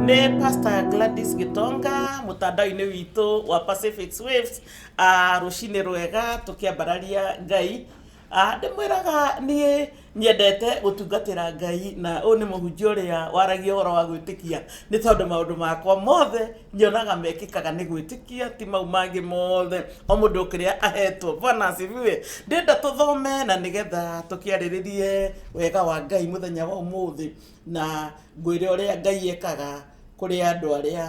Nĩ Pastor Gladys Gitonga mũtandao-inĩ witũ wa Pacific Waves, rũcinĩ rwega tũkĩambararia Ngai. Ndĩmwĩraga niĩ nyendete gũtungatĩra Ngai na ũyũ nĩ mũhunjia ũrĩa waragia ũhoro wa gwĩtĩkia nĩ tondũ maũndũ makwa mothe nyonaga mekĩkaga nĩ gwĩtĩkia ti mau mangĩ mothe o mũndũ kĩrĩa ahetwo. Bwana asifiwe. Ndĩrenda tũthome na nĩgetha tũkĩarĩrĩrie wega wa Ngai mũthenya wa ũmũthĩ na ngwĩre ũrĩa Ngai ekaga kũrĩ andũ arĩa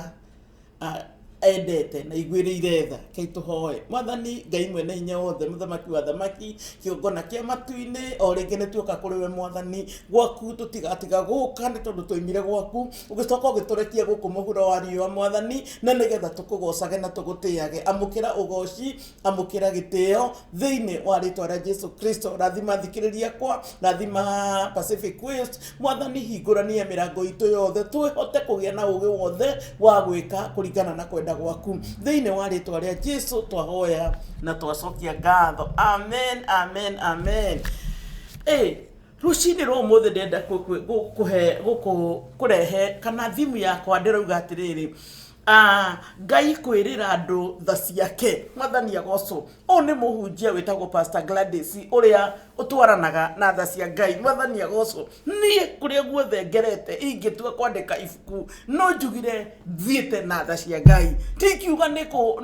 endete na iguĩrĩire tha. Rekei tũhoe. Mwathani Ngai mwene hinya wothe, mũthamaki wa athamaki, kĩgongona kĩa matu-inĩ, o rĩngĩ nĩ tuoka kũrĩ we Mwathani, gwaku tũtigatiga gũka nĩ tondũ twaimire gwaku, ũgĩcoka ũgĩtũrekia gũkũ mũhuro wa riũa Mwathani, na nĩgetha tũkũgocage na tũgũtĩage. Amũkĩra ũgoci, amũkĩra gĩtĩo thĩinĩ wa rĩtwa rĩa Jesu Kristo. Rathima thikĩrĩria akwa, rathima Pacific Waves, Mwathani hingũrania mĩrango itũ yothe twĩhote kũgĩa na ũgĩ wothe wa gwĩka kũringana na kwenda gwaku thĩinĩ wa rĩtwa rĩa Jesu twahoya na twacokia ngatho. Amen, amen, amen. Ĩ rũcinĩ rwa ũmũthĩ ndĩrenda kũhe kũrehe kana thimu yakwa ndĩrauga atĩrĩrĩ, Ngai kwĩrĩra andũ tha ciake. Mwathani agocwo. Ũyũ nĩ mũhunjia wĩtagwo Pastor Gladys ũrĩa ũtwaranaga na tha cia Ngai. Mwathani agocwo. Niĩ kũrĩa guothe ngerete ingĩtua kwandĩka ibuku no njugire thiĩte na tha cia Ngai. Ndingiuga nĩ kũ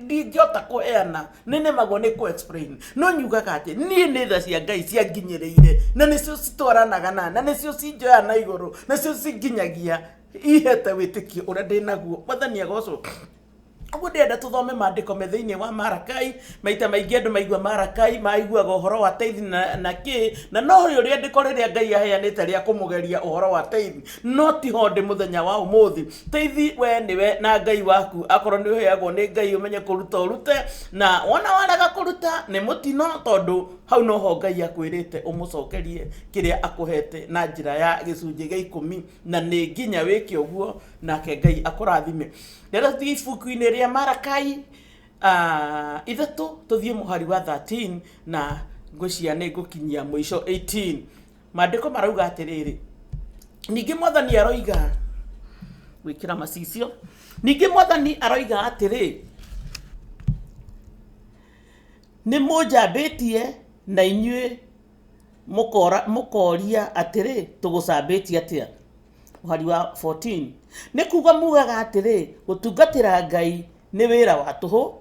ndingĩhota kũheana nĩ nemagwo nĩ kũ explain no nyugaga atĩ niĩ nĩ tha cia Ngai cianginyĩrĩire na nĩcio citwaranaga na na nĩcio cinjoyaga na igũrũ nacio cinginyagia ihete wĩtĩkio ũrĩa ndĩnaguo. Mwathani agocwo. Ũguo ndĩrenda tũthome maandĩko me thĩinĩ wa Marakai. Maita maingĩ andũ maigua Marakai maiguaga ũhoro wa tithe na kĩ, na no rĩo rĩandĩko rĩrĩa Ngai aheanĩte rĩa kũmũgeria ũhoro wa tithe, no tiho ndĩ mũthenya wa ũmũthĩ. Tithe we nĩwe na Ngai waku, akorwo nĩ ũheagwo nĩ Ngai ũmenye kũruta ũrute, na wona warega kũruta nĩ mũtino tondũ hau noho Ngai akwĩrĩte ũmũcokerie kĩrĩa akũhete na njĩra ya gĩcunjĩ gĩa ikũmi, na nĩ nginya wĩke ũguo nake Ngai akũrathime. Rĩrĩa tũthiĩ ibuku-inĩ rĩa Marakai 3 tũthiĩ mũhari wa 13 na ngwĩciria nĩ ngũkinyia mũico 18. Maandĩko marauga atĩrĩrĩ, ningĩ mwathani aroiga, gwĩkĩra macicio, ningĩ mwathani aroiga atĩrĩ, nĩ mũnjambĩtie na inyuĩ mũkoria atĩrĩ, tũgũcambĩtie atĩa? Mũhari wa 14, nĩ kuuga mugaga atĩrĩ, gũtungatĩra Ngai nĩ wĩra wa tũhũ,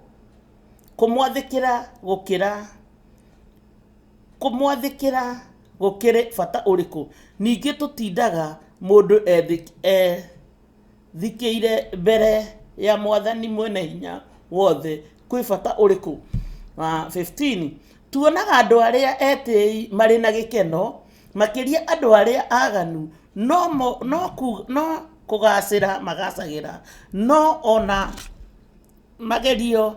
kũmwathĩkĩra gũkĩra kũmwathĩkĩra gũkĩrĩ bata ũrĩkũ? Ningĩ tũtindaga mũndũ ethikĩire mbere ya Mwathani Mwene-Hinya-Wothe kwĩ bata ũrĩkũ? 15 Tuonaga andũ arĩa etĩĩi marĩ na gĩkeno, Makĩria andũ arĩa aganu no, mo, no, ku, no kũgaacĩra magaacagĩra, no o na magerio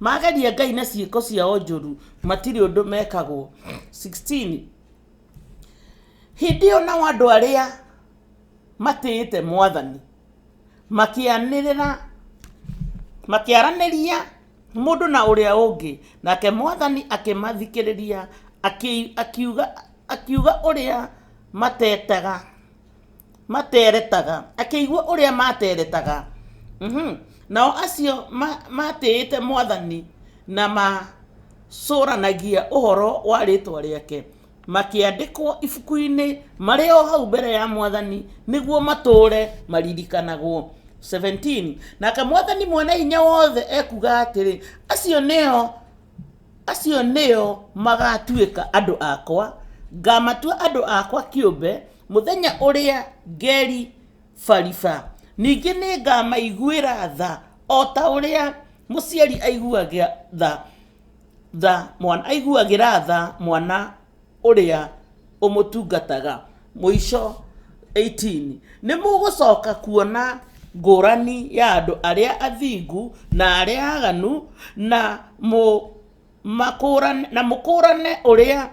mageria Ngai na ciĩko ciao njũru, matirĩ ũndũ mekagwo. 16 Hĩndĩ ĩyo nao andũ arĩa matĩĩte Mwathani makĩanĩrĩra makĩaranĩria mũndũ na ũrĩa ũngĩ, nake Mwathani akĩmathikĩrĩria, akiuga, akiuga ũrĩa matetaga materetaga, akĩigua ũrĩa materetaga. Nao acio matĩĩte Mwathani na macũranagia ũhoro wa rĩĩtwa rĩake, makĩandĩkwo ibuku-inĩ marĩ o hau mbere ya Mwathani nĩguo matũũre maririkanagwo. 17 Nake Mwathani Mwene-Hinya-Wothe ekuuga atĩrĩ, Acio nĩo acio nĩo magaatuĩka andũ akwa, ngaamatua andũ akwa kĩũmbe mũthenya ũrĩa ngeribariba. Ningĩ nĩngamaiguĩra tha o ta ũrĩa mũciari aiguagĩra tha tha mwana aiguagĩra tha mwana ũrĩa ũmũtungataga. Mũico 18 Nĩ mũgũcoka kuona ngũrani ya andũ arĩa athingu na arĩa aganu, na mũmakũũrane, na mũkũũrane ũrĩa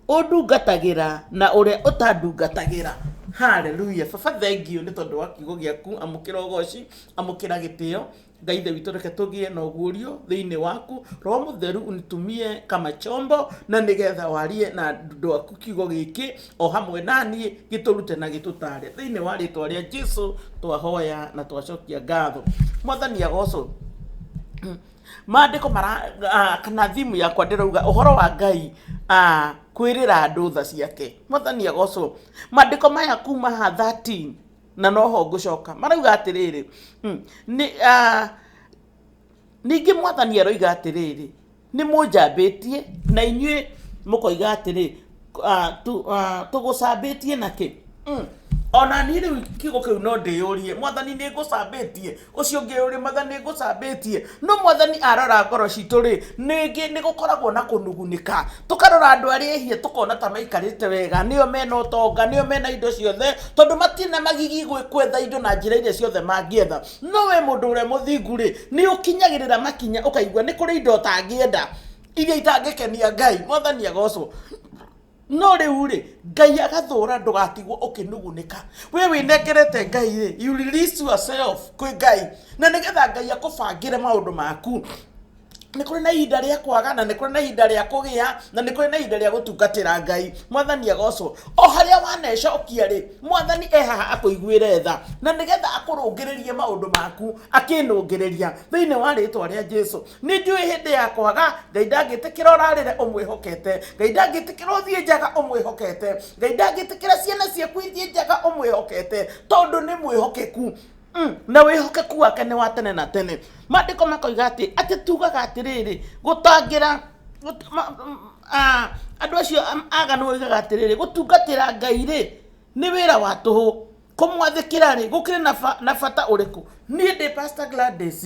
ũndungatagĩra na ũrĩa ũtandungatagĩra. Haleluya. Baba, thengiũ nĩ tondũ wa kiugo gĩaku. Amũkĩra ũgoci, amũkĩra gĩtĩo. Ngai Ithe witũ, reke tũgĩe na ũguũrio thĩinĩ waku. Roho Mũtheru unitumie kama chombo, na nĩgetha warie na andũ aku kiugo gĩkĩ o hamwe na niĩ, gĩtũrute na gĩtũtare. Thĩinĩ wa rĩtwa rĩa Jesu twahoya na twacokia ngatho. Mwathani agocwo. Maandĩko mara kana thimu yakwa ndĩrauga ũhoro wa Ngai kwĩrĩra andũ tha ciake. Mwathani agocwo. Maandĩko maya kuma ha 13 na noho ngũcoka marauga atĩrĩrĩ, nĩ ningĩ Mwathani aroiga atĩrĩrĩ, nĩ mũnjambĩtie na inyuĩ mũkoiga atĩrĩ, tũgũcambĩtie na kĩ? Ona niĩ rĩu kiugo kĩu no ndĩyũrie, Mwathani nĩ ngũcambĩtie? Ũcio ũngĩ ũrĩ, Mwathani nĩ ngũcambĩtie? No Mwathani arora ngoro citũ rĩ, ningĩ nĩ gũkoragwo na kũnugunĩka. Tũkarora andũ arĩa ehia tũkona ta maikarĩte wega, nĩo mena ũtonga, nĩo mena indo ciothe, tondũ matirĩ na magigi gwetha indo na njĩra iria ciothe mangĩetha. No we mũndũ ũrĩa mũthingu rĩ, nĩ ũkinyagĩrĩra makinya ũkaigua nĩ kũrĩ indo ũtangĩenda, iria itangĩkenia Ngai. Mwathani agocwo. No rĩu rĩ, Ngai agathũra ndũgatigwo ũkĩnugunĩka. We wĩnengerete Ngai rĩ, you release yourself kwĩ Ngai, na nĩgetha Ngai akũbangĩre maũndũ maku. Nĩ kũrĩ na ihinda rĩa kwaga, na nĩ kũrĩ na ihinda rĩa kũgĩa, na nĩ kũrĩ na ihinda rĩa gũtungatĩra Ngai. Mwathani agocwo. O harĩa wanecokia rĩ, Mwathani e haha akũiguĩre tha, na nĩgetha akũrũngĩrĩrie maũndũ maku, akĩnũngĩrĩria thĩinĩ wa rĩtwa rĩa Jesu. Nĩ njũĩ hĩndĩ ya kwaga, Ngai ndangĩtĩkĩra ũrarĩre ũmwĩhokete. Ngai ndangĩtĩkĩra ũthiĩ njaga ũmwĩhokete. Ngai ndangĩtĩkĩra ciana ciaku ithiĩ njaga ũmwĩhokete, tondũ nĩ mwĩhokeku. Na wĩhokeku wake nĩ wa tene na tene. Maandĩko makoiga atĩ, atĩ tugaga atĩrĩrĩ, gũtangĩra, andũ acio aganu moigaga atĩrĩrĩ, gũtungatĩra Ngai rĩ, nĩ wĩra wa tũhũ. Kũmwathĩkĩra rĩ, gũkĩrĩ na bata ũrĩkũ? Niĩ ndĩ Pastor Gladys,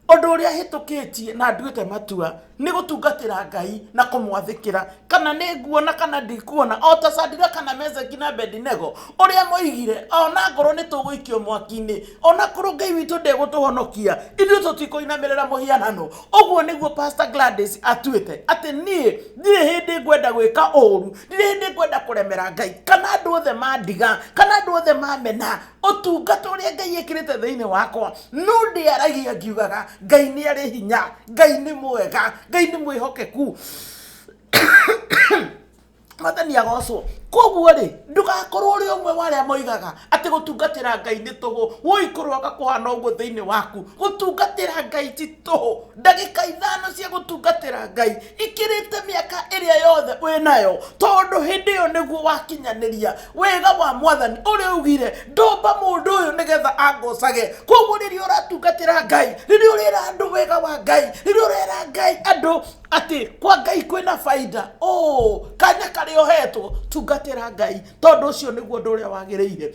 ũndũ ũrĩa hĩtũkĩtie na nduĩte matua nĩ gũtungatĩra Ngai na kũmwathĩkĩra, kana nĩ nguona kana ndikuona, o ta Shadraka na Meshaki na Abednego ũrĩa moigire, ona ngorwo nĩ tũgũikio mwaki-inĩ, ona korwo Ngai witũ ndegũtũhonokia, ithuĩ tũtikũinamĩrĩra mũhianano. Ũguo nĩguo Pastor Gladys atuĩte, atĩ niĩ ndirĩ hĩndĩ ngwenda gwĩka ũru, ndirĩ hĩndĩ ngwenda kũremera Ngai, kana andũ othe mandiga, kana andũ othe mamena, ũtungata ũrĩa Ngai ekĩrĩte thĩinĩ wakwa, no ndĩaragia ngiugaga Ngai nĩ arĩ hinya, Ngai nĩ mwega, Ngai nĩ mwĩhokeku. Mwathani agocwo. Koguo rĩ, ndũgakorwo ũrĩ ũmwe wa arĩa moigaga atĩ gũtungatĩra Ngai nĩ tũhũ. Woi kũrwaga kũhana ũguo thĩinĩ waku. Gũtungatĩra Ngai ti tũhũ. Ndagĩka ithano cia gũtungatĩra Ngai ikĩrĩte mĩaka ĩrĩa yothe wĩ nayo, tondũ hĩndĩ ĩyo nĩguo wakinyanĩria wega wa Mwathani ũrĩa augire, ndomba mũndũ ũyũ nĩgetha angocage. Koguo rĩrĩa ũratungatĩra Ngai, rĩrĩa ũrera andũ wega wa Ngai, rĩrĩa ũrera Ngai andũ atĩ kwa Ngai kwĩna baida, kanya karĩa ũhetwo, tungatĩra Ngai, tondũ ũcio nĩguo ũndũ ũrĩa wagĩrĩire.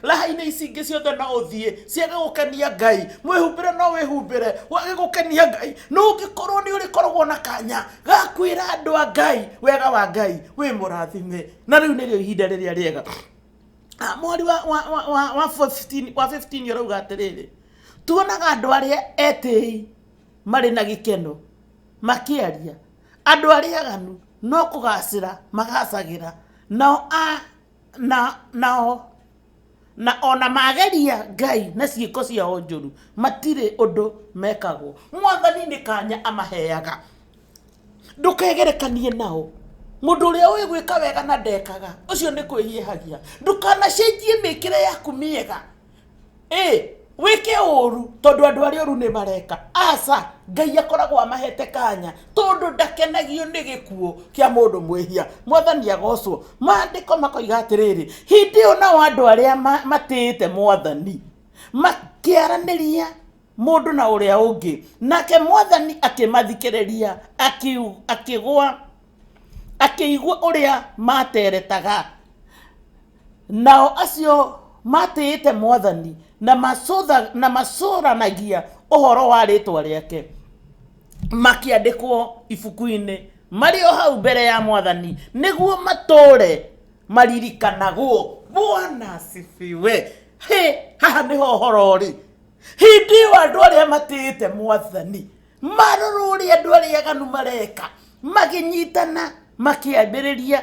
Raha-inĩ ici ingĩ ciothe no ũthiĩ ciage gũkenia Ngai, mwĩhumbĩre no wĩhumbĩre wage gũkenia Ngai, no ũngĩkorwo nĩ ũrĩkoragwo na kanya ga kwĩra andũ a Ngai wega wa Ngai, wĩ mũrathime. Na rĩu nĩrĩo ihinda rĩrĩa rĩega. Mweri wa 15 ũrauga atĩrĩrĩ, tuonaga andũ arĩa etĩi marĩ na gĩkeno makĩaria, andũ arĩa aganu no kũgacĩra magacagĩra, nao a na nao na ona mageria Ngai na ciĩko ciao njũru matirĩ ũndũ mekagwo. Mwathani nĩ kanya amaheaga. Ndũkegerekanie nao. Mũndũ ũrĩa ũĩ gwĩka wega na ndekaga, ũcio nĩ kwĩhiũhagia. Ndũkanacenjie mĩkĩre yaku mĩega. Wĩke ũru tondũ andũ arĩa oru nĩ mareka. Aca, Ngai akoragwo amahete kanya tondũ ndakenagio nĩ gĩkuũ kĩa mũndũ mwĩhia. Mwathani agocwo. Maandĩko makoiga atĩrĩrĩ, hĩndĩ ĩyo nao andũ arĩa matĩĩte Mwathani makĩaranĩria mũndũ na ũrĩa ũngĩ, nake Mwathani akĩmathikĩrĩria, akĩigua ũrĩa materetaga. Nao acio matĩĩte Mwathani na macũranagia ũhoro wa rĩĩtwa rĩake makĩandĩkwo ibuku-inĩ marĩ o hau mbere ya Mwathani, nĩguo matũũre maririkanagwo. Bwana asifiwe. Hĩ, haha nĩho ũhoro ũrĩ. Hĩndĩ ĩyo andũ arĩa matĩĩte Mwathani marora ũrĩa andũ arĩa aganu mareka, magĩnyitana, makĩambĩrĩria,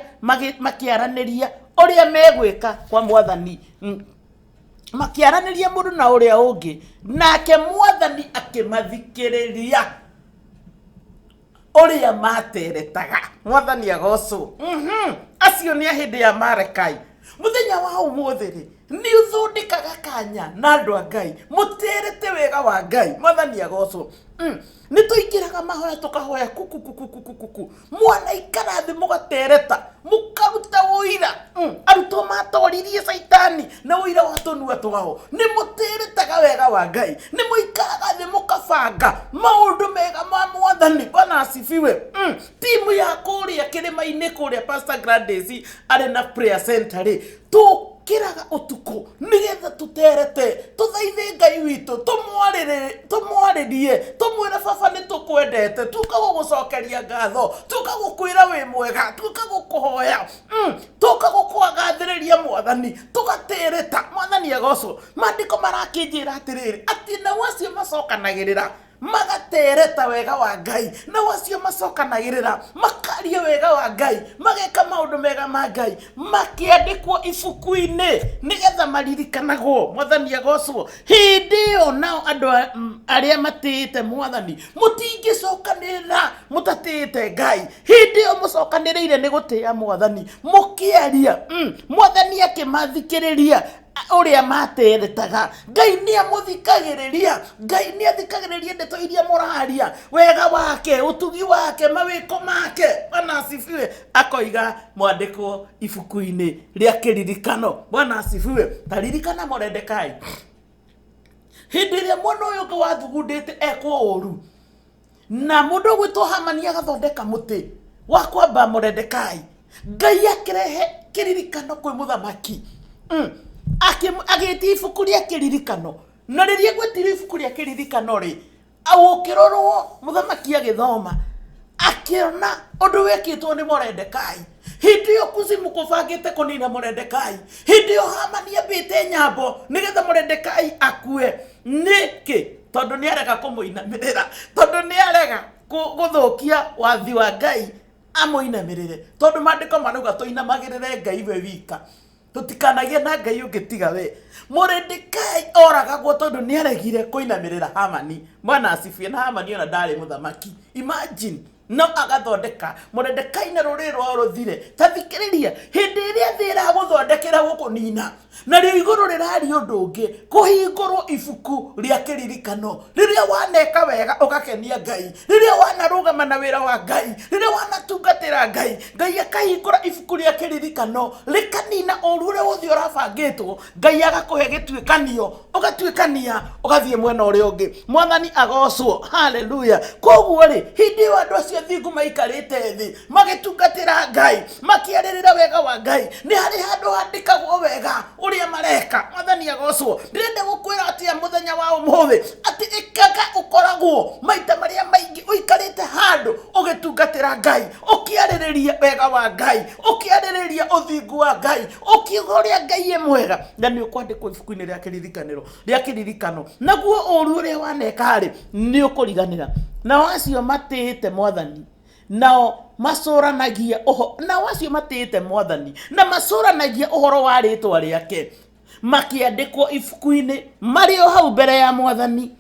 makĩaranĩria Ũrĩa megwĩka kwa mwathani. Makĩaranĩria mũndũ na ũrĩa ũngĩ, nake mwathani akĩmathikĩrĩria ũrĩa materetaga. Mwathani agocwo. Acio nĩ a hĩndĩ ya Marekai. Mũthenya wa ũmũthĩ rĩ, nĩ ũthondekaga kanya na andũ a Ngai mũterete wega wa Ngai. Mwathani agocwo. Nĩ tũingĩraga mahoya tũkahoya kukukukukukuku, mwana ikara thĩ mũgatereta mũkaruta ũira. Arutwo matoririe caitani na ũira wa tũnua twao. Nĩ mũteretaga wega wa Ngai, nĩ mũikaraga thĩ mũkabanga maũndũ mega ma mwathani. Bwana asifiwe. Timu ya kũrĩa kĩrĩma-inĩ kũrĩa Pastor Gladys arĩ na prayer center rĩ, tũkĩraga ũtukũ nĩgetha tũterete, tũthaithe Ngai witũ, tũmwarĩrie, tũmwĩre baba nĩ tũkwendete, tũka gũgũcokeria ngatho, tũka gũkwĩra wĩ mwega, tũka gũkũhoya, tũka gũkũagathĩrĩria mwathani, tũgatĩrĩta. Mwathani agocwo. Maandĩko marakĩnjĩra atĩrĩrĩ, atĩ nao acio macokanagĩrĩra magatereta wega wa Ngai, nao acio macokanagĩrĩra makaria wega wa Ngai, mageka maũndũ mega ma Ngai, makĩandĩkwo ibuku-inĩ nĩgetha maririkanagwo. Mwathani agocwo. Hĩndĩ ĩyo nao andũ arĩa matĩĩte mwathani, mũtingĩcokanĩrĩra mũtatĩĩte Ngai. Hĩndĩ ĩyo mũcokanĩrĩire nĩ gũtĩĩa mwathani, mũkĩaria, mwathani akĩmathikĩrĩria ũrĩa materetaga. Ngai nĩ amũthikagĩrĩria, Ngai nĩ athikagĩrĩria ndeto iria mũraria, wega wake, ũtugi wake, mawĩko make. Bwana asifiwe. Akoiga mwandĩkwo ibuku-inĩ rĩa kĩririkano. Bwana asifiwe. Ta ririkana Moredekai, hĩndĩ ĩrĩa mwana ũyũ ũngĩ wathugundĩte ekwo ũru, na mũndũ ũgwĩtwo Hamani agathondeka mũtĩ wa kwamba Moredekai, Ngai akĩrehe kĩririkano kwĩ mũthamaki. Agĩtia ibuku rĩa kĩririkano, na rĩrĩa gwĩtirwo ibuku rĩa kĩririkano rĩ, gũkĩrorwo mũthamaki agĩthoma, akĩona ũndũ wĩkĩtwo nĩ Moredekai. Hĩndĩ ĩyo kuzimu kũbangĩte kũnina Moredekai, hĩndĩ ĩyo Hamani ambĩte nyambo nĩgetha Moredekai akue. Nĩkĩ? Tondũ nĩ arega kũmũinamĩrĩra, tondũ nĩ arega gũthũkia wathi wa Ngai amũinamĩrĩre, tondũ maandĩko marauga tũinamagĩrĩre Ngai we wika, tũtikanagie na Ngai ũngĩ tiga we. Moredekai oragagwo tondũ nĩ aregire kũinamĩrĩra Hamani. Bwana asifiwe. Na Hamani ona ndarĩ mũthamaki, imagine, no agathondeka Moredekai na rũrĩrĩ rwao rũthire. Ta thikĩrĩria, hĩndĩ ĩrĩa thĩ ĩragũthondekera gũkũnina, narĩo igũrũ rĩraria ũndũ ũngĩ, kũhingũrwo ibuku rĩa kĩririkano. Rĩrĩa waneka wega ũgakenia Ngai, rĩrĩa wanarũgama na wĩra wa Ngai, rĩrĩa wanatungatĩra Ngai, Ngai akahingũra ibuku rĩa kĩririkano, rĩkanina ũru ũrĩa wothe ũrabangĩtwo. Ngai agakũhe gĩtuĩkanio, ũgatuĩkania ũgathiĩ mwena ũrĩa ũngĩ. Mwathani agocwo. Haleluya. Koguo rĩ, hĩndĩ ĩyo andũ acio athingu maikarĩte thĩ magĩtungatĩra Ngai, makĩarĩrĩra wega wa Ngai, nĩ harĩ handũ handĩkagwo wega ũrĩa mareka. Mwathani agocwo. Ndĩrenda gũkwĩra atĩa mũthenya wa ũmũthĩ, atĩ ĩkaga ũkoragwo maita marĩa maingĩ ũikarĩte handũ ũgĩtungatĩra Ngai, ũkĩarĩrĩria wega wa Ngai, ũkĩarĩrĩria ũthingu wa Ngai, ũkiuga ũrĩa Ngai e mwega, na nĩ ũkwandĩkwo ibuku-inĩ rĩa kĩririkanĩro rĩa kĩririkano. Naguo ũru ũrĩa waneka rĩ, nĩ ũkũriganĩra. Nao acio matĩĩte mwathani, nao macũranagia ũho, nao acio matĩĩte mwathani na macũranagia ũhoro wa rĩtwa rĩake, makĩandĩkwo ibuku-inĩ marĩ o hau mbere ya mwathani,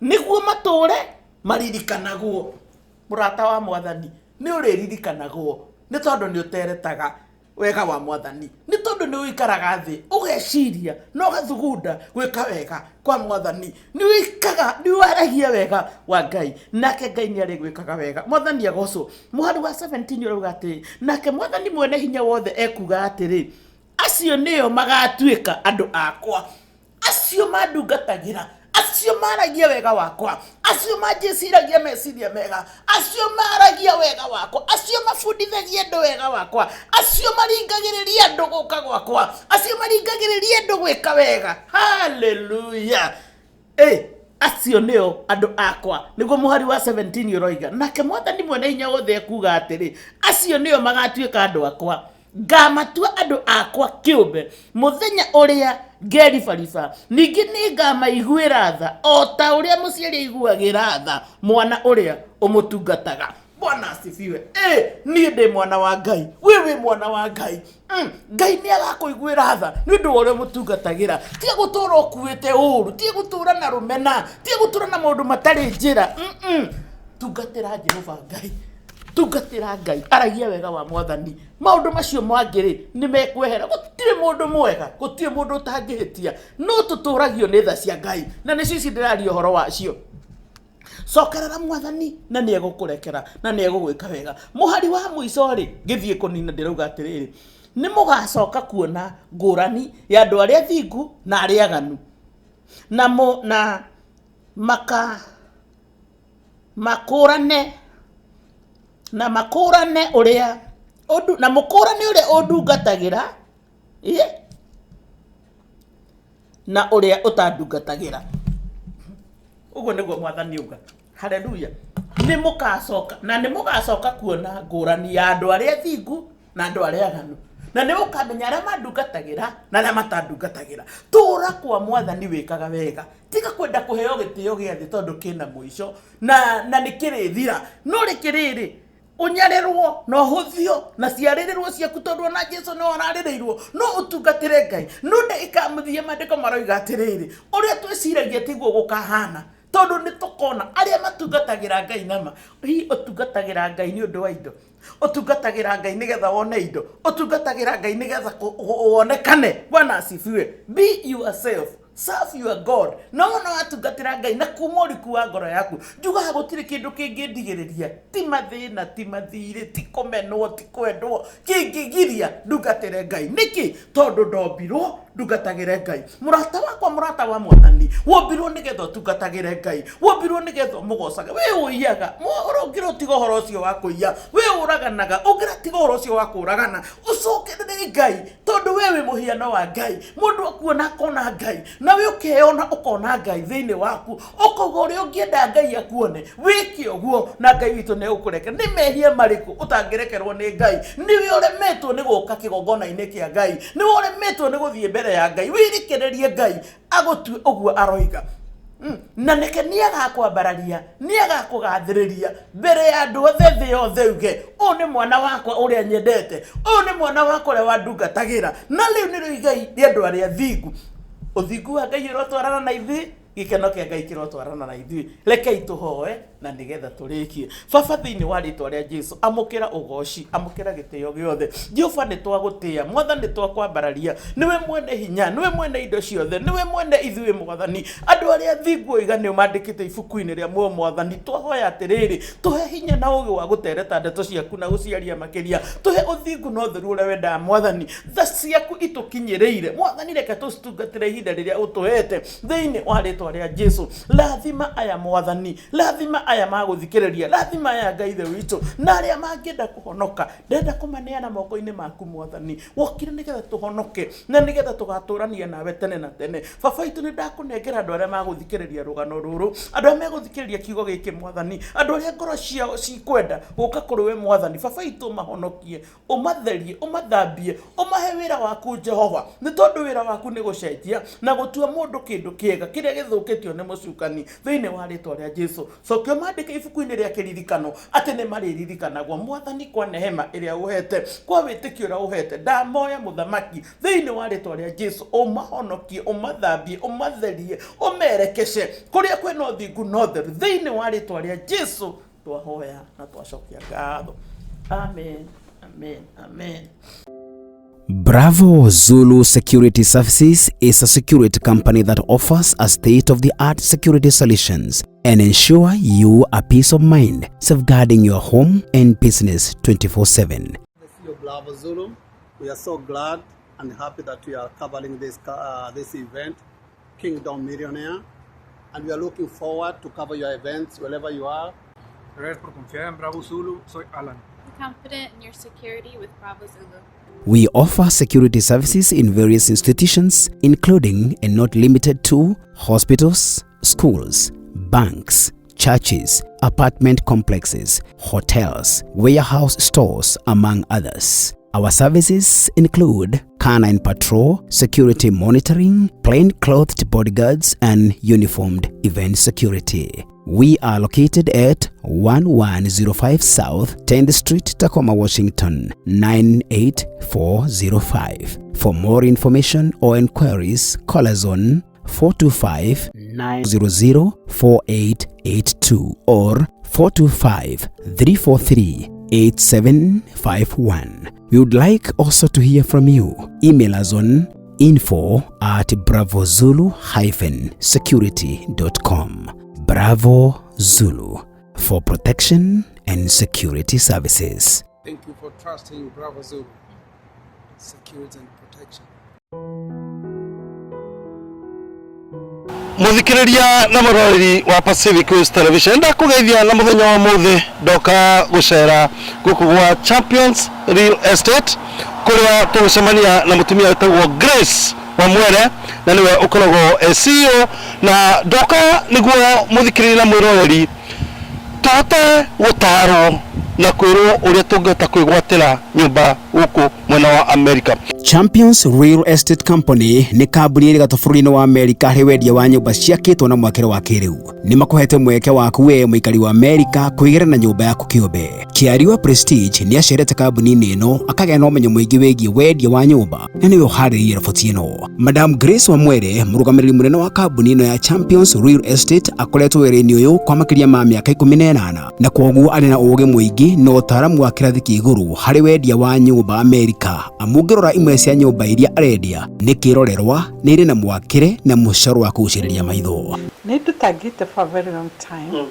nĩguo matũũre maririkanagwo. Mũrata wa mwathani, nĩ ũrĩririkanagwo nĩ tondũ nĩ ũteretaga wega wa mwathani, nĩ tondũ nĩ ũikaraga thĩ ũgeciria na ũgathugunda gwĩka wega kwa mwathani, nĩ wĩkaga, nĩ waragia wega wa Ngai, nake Ngai nĩ arĩgwĩkaga wega. Mwathani agocwo. Mũhari wa 17 ũrauga atĩrĩ, nake mwathani mwene hinya wothe ekuga atĩrĩ, acio nĩo magatuĩka andũ akwa, acio mandungatagĩra, acio maragia wega wakwa, acio manjĩciragia meciria mega, acio maragia wega wakwa, acio mabundithagia andũ wega wakwa, acio maringagĩrĩria andũ gũka gwakwa, acio maringagĩrĩria andũ gwĩka wega. Haleluya. Acio nĩo andũ akwa. Nĩguo mũhari wa 17 ũroiga, nake mwathani mwene hinya wothe ekuga atĩrĩ, acio nĩo magatuĩka andũ akwa, ngamatua andũ akwa kĩũmbe mũthenya ũrĩa ngeribariba, ningĩ nĩ ngamaiguĩra tha o ta ũrĩa mũciari aiguagĩra tha mwana ũrĩa ũmũtungataga. Bwana asifiwe. Niĩ ndĩ mwana wa Ngai, we wĩ mwana wa Ngai. Ngai nĩ agakũiguĩra tha nĩ ũndũ wa ũrĩa ũmũtungatagĩra. Tiga gũtũra ũkuĩte ũru, tiga gũtũra na rũmena, tiga gũtũra na maũndũ matarĩ njĩra. Tungatĩra Jehova Ngai, tungatĩra Ngai, aragia wega wa Mwathani. Maũndũ macio mangĩ-rĩ nĩ mekwehera. Gũtirĩ mũndũ mwega, gũtirĩ mũndũ ũtangĩhĩtia, no tũtũragio nĩ tha cia Ngai, na nĩcio ici ndĩraria ũhoro wacio. Cokerera Mwathani na nĩ egũkũrekera na nĩ egũgwĩka wega. Mũhari wa mũico rĩ, ngĩthiĩ kũnina ndĩrauga atĩrĩrĩ, nĩ mũgacoka kuona ngũrani ya andũ arĩa thingu na arĩa aganu, na na maka makũrane na makũrane ũrĩa ũndu, na mũkũrane ũrĩa ũndungatagĩra, na ũrĩa ũtandungatagĩra. Ũguo nĩguo Mwathani auga. Haleluya. Nĩ mũgacoka, na nĩ mũgacoka kuona ngũrani ya andũ arĩa thingu na andũ arĩa aganu, na nĩ ũkamenya arĩa mandungatagĩra na arĩa matandungatagĩra. Tũra kwa Mwathani wĩkaga wega, tiga kwenda kũheo gĩtĩo gĩa thĩ tondũ kĩna mũico na nĩ kĩrĩthira. No rĩkĩ rĩrĩ, ũnyarĩrwo na ũhũthio na ciarĩrĩrwo ciaku, tondũ ona Jesu nĩwe ũrarĩrĩirwo, no ũtungatĩre Ngai. No ndagĩka mũthia maandĩko maroiga atĩrĩrĩ, ũrĩa twĩciragia tiguo gũkahana, tondũ nĩ tũkona arĩa matungatagĩra Ngai nama. Hihi ũtungatagĩra Ngai nĩ ũndũ wa indo? Ũtungatagĩra Ngai nĩgetha wone indo? Ũtungatagĩra Ngai nĩgetha wonekane? Bwana asifiwe. Be yourself, serve your God. Na wona watungatĩra Ngai na kuma ũriku wa ngoro yaku, njugaga gũtirĩ kĩndũ kĩngĩndigĩrĩria, ti mathĩna, ti mathirĩ, ti kũmenwo, ti kwendwo, kĩngĩgiria ndungatĩre Ngai. Nĩkĩ? Tondũ ndombirwo ndungatagĩre Ngai. Mũrata wakwa, mũrata wa Mwathani, wombirwo nĩgetha ũtungatagĩre Ngai, wombirwo nĩgetha ũmũgocage. We ũiyaga, ũrongĩra ũtiga ũhoro ũcio wa kũiya. We ũraganaga, ũngĩra tiga ũhoro ũcio wa kũragana, ũcokerere Ngai, tondũ we wĩ mũhiano wa Ngai. Mũndũ akuona akona Ngai, na we ũkeyona ũkona Ngai thĩinĩ waku, ũkauga ũrĩa ũngĩenda Ngai akuone, wĩke ũguo na Ngai witũ nĩ egũkũrekera. Nĩ mehia marĩkũ ũtangĩrekerwo nĩ Ngai? Nĩwe ũremetwo nĩ gũka kĩgongona-inĩ kĩa Ngai, nĩwe ũremetwo nĩ gũthiĩ mbere ya Ngai. Wĩrekererie Ngai agũtue ũguo aroiga. Na nĩke nĩ agakwambararia, nĩ agakũgathĩrĩria mbere ya andũ othe thĩ yothe, uge ũyũ nĩ mwana wakwa ũrĩa nyendete, ũyũ nĩ mwana wakwa ũrĩa wandungatagĩra. Na rĩu nĩrĩo igai rĩa andũ arĩa thingu. Ũthingu wa Ngai ũrotwarana na ithuĩ, gĩkeno kĩa Ngai kĩrotwarana na ithuĩ. Rekei tũhoe na nĩgetha tũrĩkie. Baba, thĩinĩ wa rĩtwa rĩa Jesu, amũkĩra ũgoci, amũkĩra gĩtĩo gĩothe. Jehova, nĩ twagũtĩĩa, Mwathani, nĩ twakwambararia. Nĩwe mwene hinya, nĩwe mwene indo ciothe, nĩwe mwene ithuĩ Mwathani. Andũ arĩa thingu oiga nĩo mandĩkĩte ibuku-inĩ rĩa muoyo Mwathani. Twahoya atĩrĩrĩ, tũhe hinya na ũũgĩ wa gũtereta ndeto ciaku na gũciaria makĩria. Tũhe ũthingu na ũtheru ũrĩa wendaga Mwathani. Tha ciaku itũkinyĩrĩire Mwathani, reke tũcitungatĩre ihinda rĩrĩa ũtũhete thĩinĩ wa rĩtwa rĩa Jesu. Rathima aya Mwathani, rathima aya magũthikĩrĩria, rathima aya Ngai ithe witũ, na arĩa mangĩenda kũhonoka, ndenda kũmaneana moko-inĩ maku Mwathani. Wokire nĩgetha tũhonoke na nĩgetha tũgatũrania nawe tene na tene. Baba witũ, nĩ ndakũnengera andũ arĩa magũthikĩrĩria rũgano rũrũ, andũ arĩa megũthikĩrĩria kiugo gĩkĩ Mwathani, andũ arĩa ngoro ciao cikwenda gũka kũrĩ we Mwathani. Baba witũ, ũmahonokie, ũmatherie, ũmathambie, ũmahe wĩra waku Jehova, nĩ tondũ wĩra waku nĩ gũcenjia na gũtua mũndũ kĩndũ kĩega kĩrĩa gĩthũkĩtio nĩ mũcukani. Thĩinĩ wa rĩtwa rĩa Jesu, cokia ũmandĩke ibuku-inĩ rĩa kĩririkano atĩ nĩ marĩririkanagwo Mwathani, kwa nehema ĩrĩa ũhete, kwa wĩtĩkio ũrĩa ũhete. Ndamoya mũthamaki thĩinĩ wa rĩtwa rĩa Jesu, ũmahonokie, ũmathambie, ũmatherie, ũmerekece kũrĩa kwĩna ũthingu na ũtheru. Thĩinĩ wa rĩtwa rĩa Jesu twahoya na twacokia ngatho. Amen, amen, amen. Bravo Zulu Security Services is a security company that offers a state-of-the-art security solutions and ensure you a peace of mind, safeguarding your home and business 24/7. The CEO Bravo Zulu, we are so glad and happy that we are covering this event, Kingdom Millionaire, and we are looking forward to cover your events wherever you are. Gracias por confiar en Bravo Zulu. Soy Alan. Be confident in your security with Bravo Zulu. We offer security services in various institutions, including and not limited to hospitals, schools, banks, churches, apartment complexes, hotels, warehouse stores, among others. Our services include canine patrol, security monitoring, plain-clothed bodyguards, and uniformed event security. We are located at 1105 South 10th Street, Tacoma, Washington 98405. For more information or inquiries, call us on 425 900 4882 or 425 343 8751. We would like also to hear from you. Email us on info@bravozulu-security.com. Bravo Zulu for protection and security services. Thank you for trusting Bravo Zulu. Security and protection. Muthikiriria na muroreri wa Pacific Coast Television, ndakugeithia na muthenya wa muthi ndoka gucera guku gwa Champions Real Estate kuria tugucemania na mutumia wetagwo Grace Wamwere na niwe ukoragwo e CEO, na ndoka niguo muthikiriria na mwiroreri tũhote gũtarwo na kwĩrwo ũrĩa tũngĩhota kwĩgwatĩra nyũmba gũkũ mwena wa America. Champions Real Estate Company nĩ kambuni ĩrĩ gatũ bũrũri-inĩ wa Amerika harĩ wendia wa nyũmba ciakĩtwo na mwakĩre wa kĩrĩu. Nĩ makũhete mweke waku we mũikari wa Amerika kwĩgĩra na nyũmba yaku kĩũmbe. Kĩariwa Prestige nĩ acerete kambuni-inĩ ĩno akagĩa na ũmenyo mũingĩ wĩgiĩ wendia wa nyũmba na nĩwe ũharĩrĩirie riboti ĩno. Madam Grace Wamwere, mũrũgamĩrĩri mũnene wa kambuni ĩno ya Champions Real Estate, akoretwo wĩra-inĩ ũyũ kwa makĩria ma mĩaka 18 na kwoguo arĩ na ũũgĩ mũingĩ na ũtaaramu wa kĩrathi kĩa igũrũ harĩ wendia wa nyũmba Amerika. Amu ũngĩrora imwe cia nyũmba iria arendia nĩ kĩrorerwa, nĩ irĩ na mwakĩre na mũcoro wa kũgucĩrĩria maitho. Nĩ ndutangĩte for a very long time.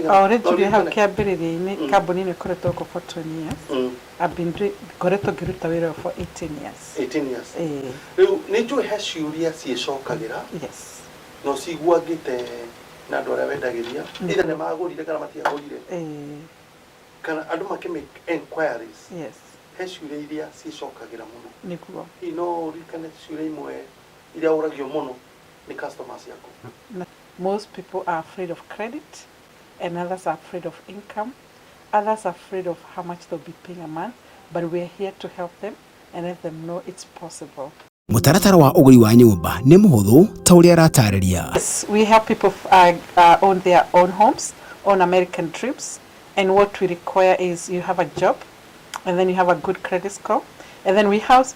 Already hau kĩambĩrĩria-inĩ kambuni ĩno ĩkoretwo kuo for 20 years. I've been doing, ngoretwo ngĩruta wĩra for 18 years. 18 years. Eh, Rĩu nĩ njũĩ he ciũria ciĩcokagĩra yes. no ciguangĩte na andũ arĩa wendagĩria, either nĩ magũrire kana matiagũrire, Eh, kana andũ makĩ make enquiries. Yes. He ciũria iria ciĩcokagĩra mũno. Nĩguo. Hihi no ũririkane ciũria imwe iria ũragio mũno nĩ customers ciaku? Most people are afraid of credit, and others are afraid of income. Others are afraid of how much they'll be paying a month, but we're here to help them and let them know it's possible. Mũtaratara wa ũgũri wa nyũmba nĩ mũhũthũ ta ũrĩa aratarĩria. Yes, we help people own their own homes, own American dreams, and what we require is you have a job, and then you have a good credit score, and then we have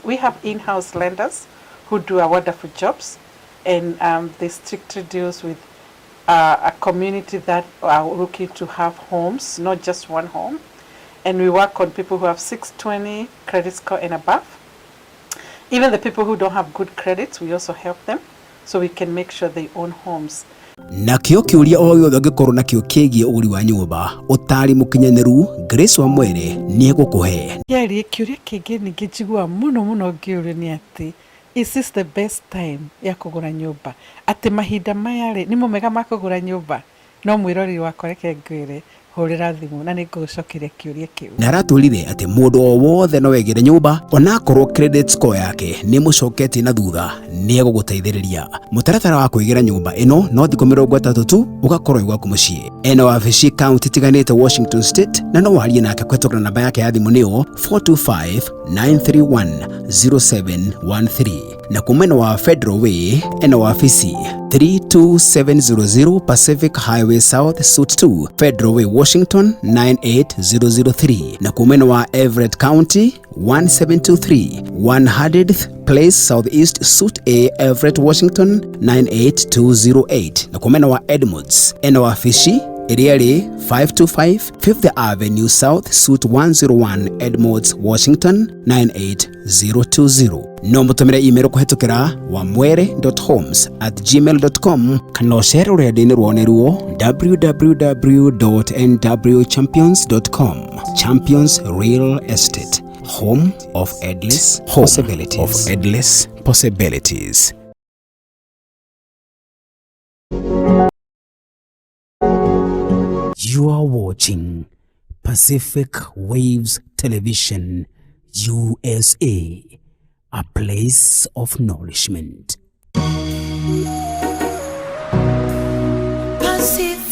in-house lenders who do a wonderful jobs, and they strictly deals with a community that are looking to have homes, not just one home, and we work on people who have 620 credit score and above. Even the people who don't have good credits, we also help them so we can make sure they own homes. Nakĩo kĩũria o gĩothe ũngĩkorwo nakĩo kĩgiĩ ũgũri wa nyũmba, ũtaari mũkinyanĩru Grace Wamwere nĩ egũkũhe. Kĩarie kĩũria kĩngĩ ningĩ njiguaga mũno mũno ngĩũrio nĩ atĩ, is this the best time ya kũgũra nyũmba, atĩ mahinda maya rĩ nĩmo mega ma kũgũra nyũmba? No mwĩroreri wakwa, reke ngwĩre, hũrĩra thimũ na nĩ ngũgũcokeria kĩũria kĩu. Na aratwĩrire atĩ mũndũ o wothe no egĩre nyũmba onakorwo credit score yake nĩ mũcoketie na thutha, nĩ egũgũteithĩrĩria. Mũtaratara wa kwĩgĩra nyũmba ĩno no thikũ 30 tu ũgakorwo wĩ gwaku mũciĩ. Ena wabici kaunti itiganĩte Washington State, na no warie nake kũhetũkĩra namba yake ya thimũ nĩyo 425 931 0713, na kumwena wa Federal Way ena wabici 32700 Pacific Highway South, Suite 2, Federal Way, Washington 98003, na kumwena wa Everett County 1723 100th Place Southeast, Suite A, Everett, Washington 98208, na kumwena wa Edmonds ena wabici ĩrĩa ĩrĩ 525 5th Avenue South, Suite 101, Edmonds, Washington 98020. No mũtũmĩre email kũhetũkĩra wamwere.homes@gmail.com kana ũcere rũrenda-inĩ rwao nĩruo www.nwchampions.com. Champions Real Estate, home of endless possibilities. Of endless possibilities. You are watching Pacific Waves Television USA, a place of nourishment. Pacific.